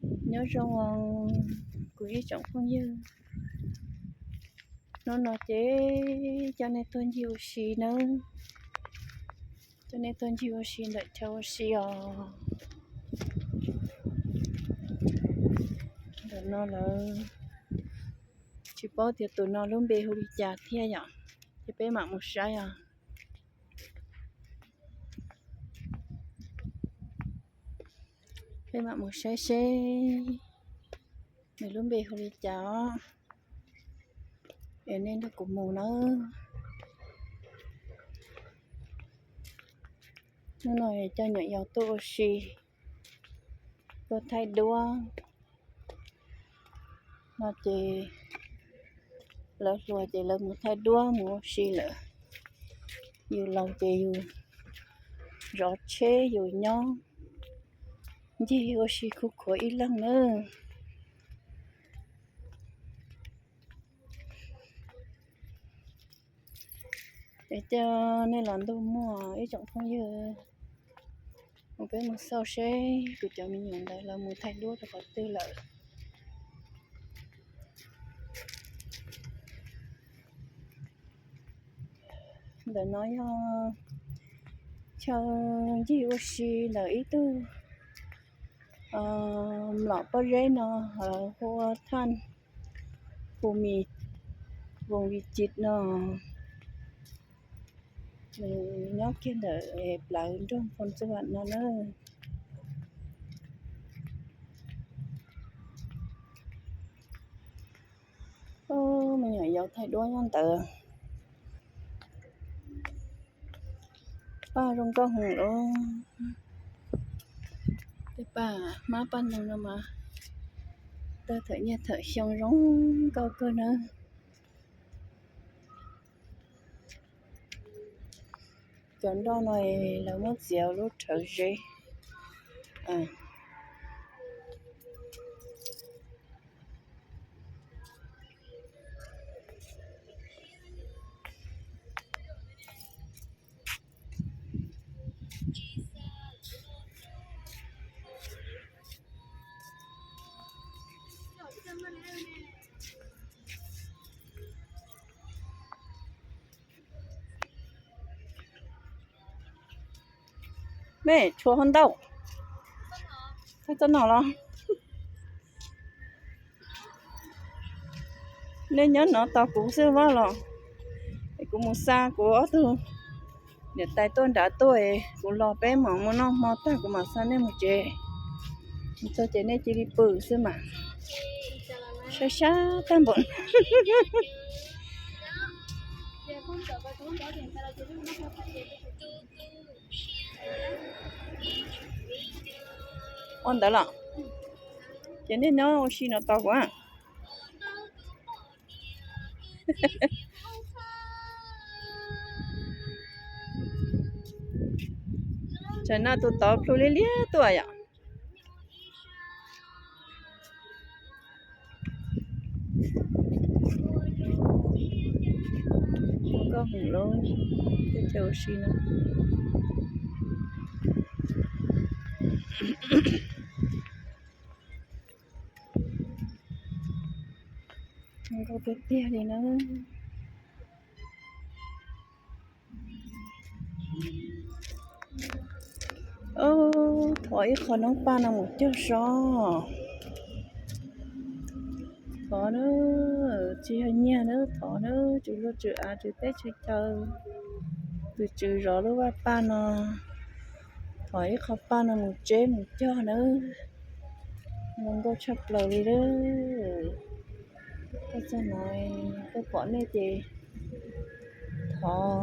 Nyob zoo kuv ib tsoom phooj ywg, hnub no ces coj nej tuaj ncig ua si nawb, coj nej tuaj ncig ua si ntawm chaw ua si os. Ntawm no lawv tsis paub tias tus no lub npe hu li cas thiab yom, ces peb mam mus saib os. Peb mam mus saib seb nws lub npe hu li cas os. Es nej nrog kuv mus nawb. Hnub no coj nyuam yaus tuaj ua si, tuaj thaij duab no ces lawv hluas ces lawv mus thaij duab mus ua si lawm. Yus laus ces yus zov tsheb yus nyob ncig ua si khuv khuav ib leeg nawb. Es coj nej los ntuj muaj ib tsoom phooj ywg, mus peb mus xauj seb kuv cov me nyuam ntawd lawv mus thaij duab rau qhov twg lawm. Ntawm no yog chaw ncig ua si ntawm ib tug mlom pob zeb no, hu ua Thaj Phu Mis, Voos Vis Cim no. Nws nyob kiag ntawm plawv nroog Phoos Txuj Vam no na. Me nyuam yaus thaij duab nyob ntawd. Paj zoo nkauj heev lawm. Tej paj hmab paj ntoo no mas tawg thawm nyiaj thawm xyoo zoo nkauj kawg nawb. Cov nroj no lawv muab txiav lub rhawv zeb. Mej tshuav hauv ntau, koj txhob noj los. Nej nyob no tos kuv xwb vaj los, es kuv mus xa kuv ob tug niam tais tuaj nrad tuaj, kuv los peb mam mus noj hmo tag kuv mam xa nej mus tsev. Mus txog ces nej cia li pw xwb mas. Sab sab tag npaum. Ua ntawd los, ces nej nyob ua si no tos kuv. Tsam no tus tod plhu liab liab tuaj yom. Zoo nkauj heev lub teb chaws ua si no. Zoo nkauj tiag tiag li na. Thov ib qho noob paj no mus cog so. Thov na, tsis yog nyiag na, thov na, tswv luag tswv av tswv teb tswv chaw, tus tswv zov lub vaj paj no, thov ib qho paj no mus tseb mus cog nawb. Zoo nkauj tshaj plaws li lawm. Koj txog no, koj pom nej ces thov.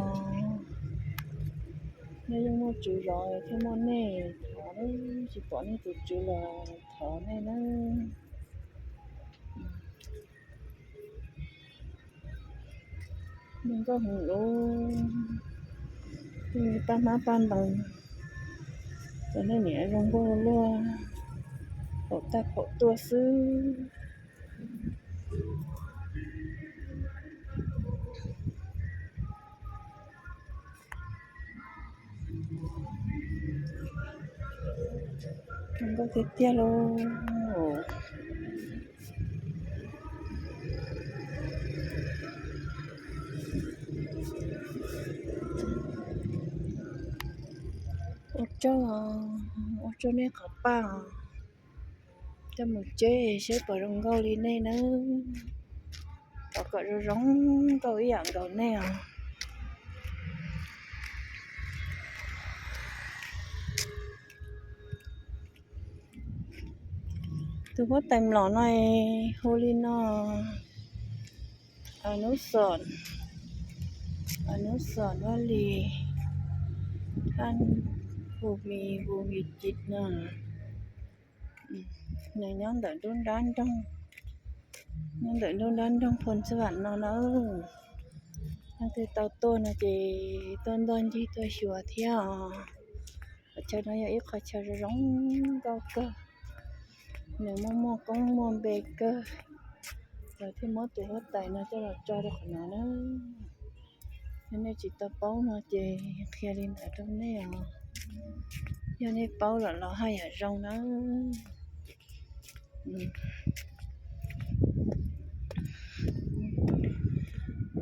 Nej yeej muaj tswv zov thiaj muaj nej, thov, tsis pom nej tus tswv los thov nej na. Zoo nkauj heev lub, paj hmab paj ntoo, cov nej niam zoo nkauj luaj, phaum tag phaum tuaj xwb. Zoo nkauj tiag tiag lauj. Tsaug, ua tsaug nej qhov paj os. Coj mus tseb seb puas zoo nkauj li nej nawb. Thov kom zoo zoo nkauj ib yam nkaus nej os. Tus huab tais mlom no hu li no, Anub Xom, Anub Xom Vaj Lis, thaj Hu Mis Hu Mis Cim no. Nws nyob ntawm nruab nrab nroog, nyob ntawm nruab nrab nroog Phu Ntxwj Vam no na. Leej twg tau tuaj no ces tuaj ntoj ncig tuaj xyuas thiab os. Qhov chaw no yog ib qhov chaw zoo zoo nkauj kawg. Nws muaj muaj koob muaj npe kawg, lawv thiaj muab tus huab tais no coj los tso rau qhov no na. Yog nej tsis tau paub no ces qhia li ntawd rau nej os. Yog nej paub lawm los haj yam zoo na.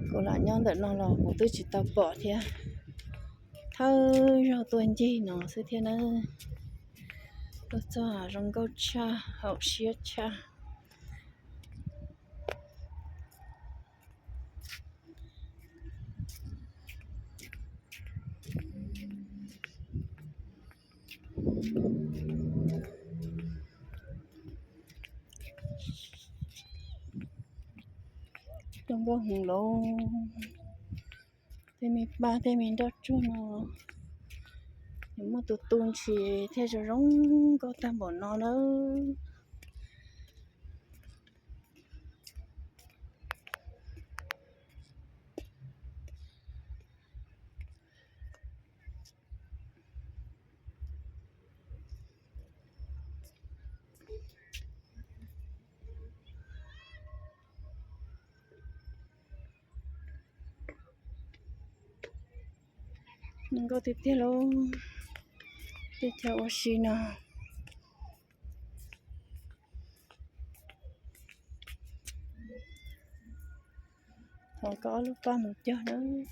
Kuv lam nyob ntawm no los kuv twb tsis tau pom thiab. Thawj zaug tuaj ncig no xwb thiab na. Tuaj txog zoo nkauj tshaj, haum siab tshaj. Zoo nkauj heev lauj. Tej me paj tej me nroj tsuag no, nws muaj tus tu ntsis thiaj zoo zoo nkauj tag npaum no nawb. Zoo nkauj tiag tiag lauj, teb chaws ua si no. Thov koj ob lub paj mus cog nawb.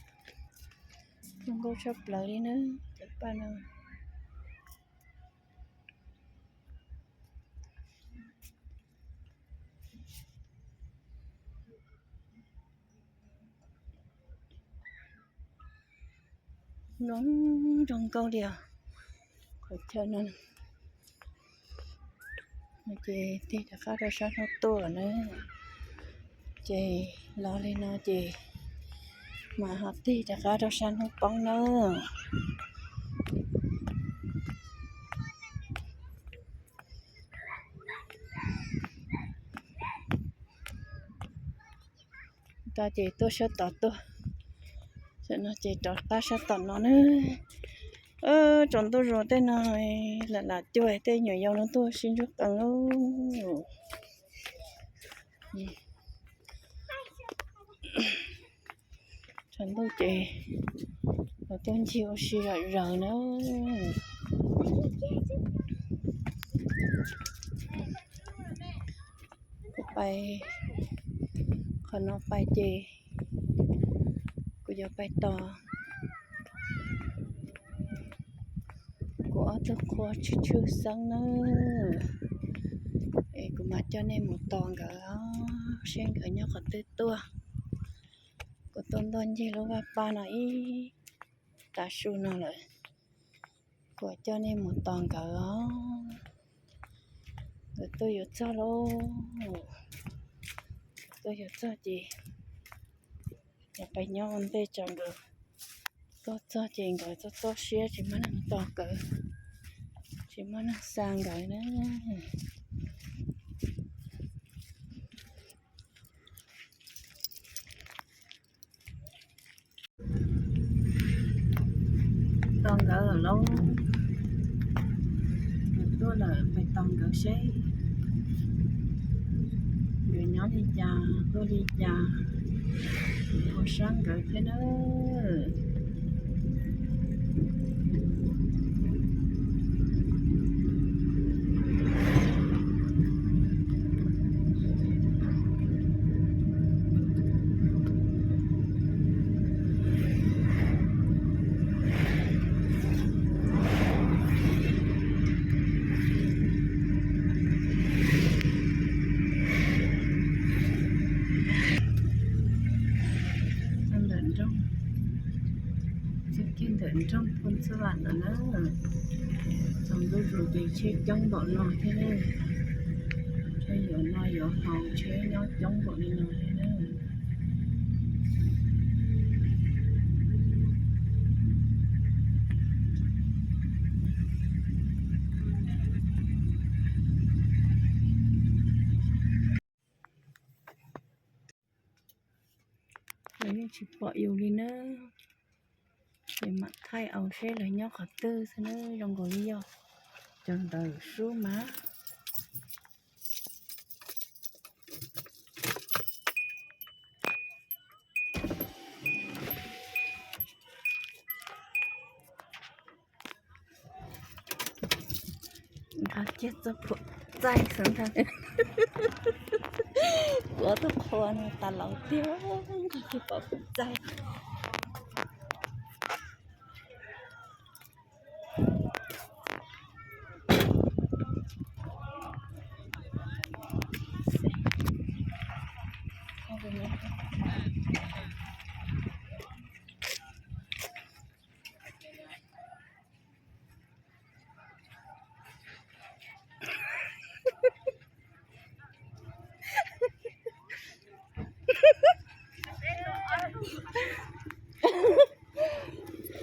Zoo nkauj tshaj plaws li nawb cov paj no. Zoo, zoo nkauj li os. Qhov chaw no ces tig rov qab rau sab hnub tuaj na. Ces los li no ces mam ho tig rov qab rau sab hnub poob na. Tag ces tuaj sab tod tuaj, tam no ces rov qab sab tom no na. Tsaus ntuj zus tej no lam lam cuag tej nyuam yaus no tuaj sib ntsug qees lauj. Tsaus ntuj ces los tuaj ncig ua si zom zaws na. Kuv pais qhov no pais ces kuv yuav pais tos kuv ob tug qhua tshwj tshwj xeeb nawb. Es kuv mam coj nej mus tos nkawd os, seb nkawd nyob qhov twg tuaj. Kuv tuaj ntoj ncig lub vaj paj no ib tav su no lawm, kuv coj nej mus tos nkawd os. Nkawd tuaj yuav txog lauj, tuaj yuav txog ces yuav pais nyob ua ntej tso. Nkawd tuaj txog ces nkawd txob txob siab tsis muaj neeg tos nkawd, tsis muaj neeg xa nkawd na. Tos nkawd lawm lauj, nkawd tuaj lawm, pais tos nkawd seb nkawd nyob li cas tuaj li cas, puas sab nkawd thiab nawb. Nroog Phoos Xas Vam no na, tsaus ntuj zus ces tsheb coob npaum no thiab na. Tsheb yuav noj yuav haus tsheb nyob coob npaum li no thiab na. Lawv yeej tsis pom yus li na. Ces mam thaij aus seb lawv nyob qhov twg xwb na, zoo nkaus li yog cov ntawd sub mas. Nkag kiag txog phuam txaij xwb ntag. Kuv ob tug qhua no tas laus tiag, nkag kiag pom phuam txaij.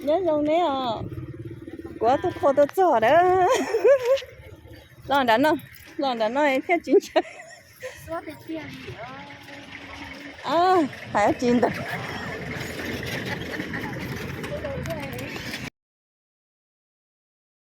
Nyob zoo neb os. Kuv ob tug qhua tuaj txog lawm. Los nram no, los nram no thiaj tsis ntshaw. Hais dab tsi ntawd.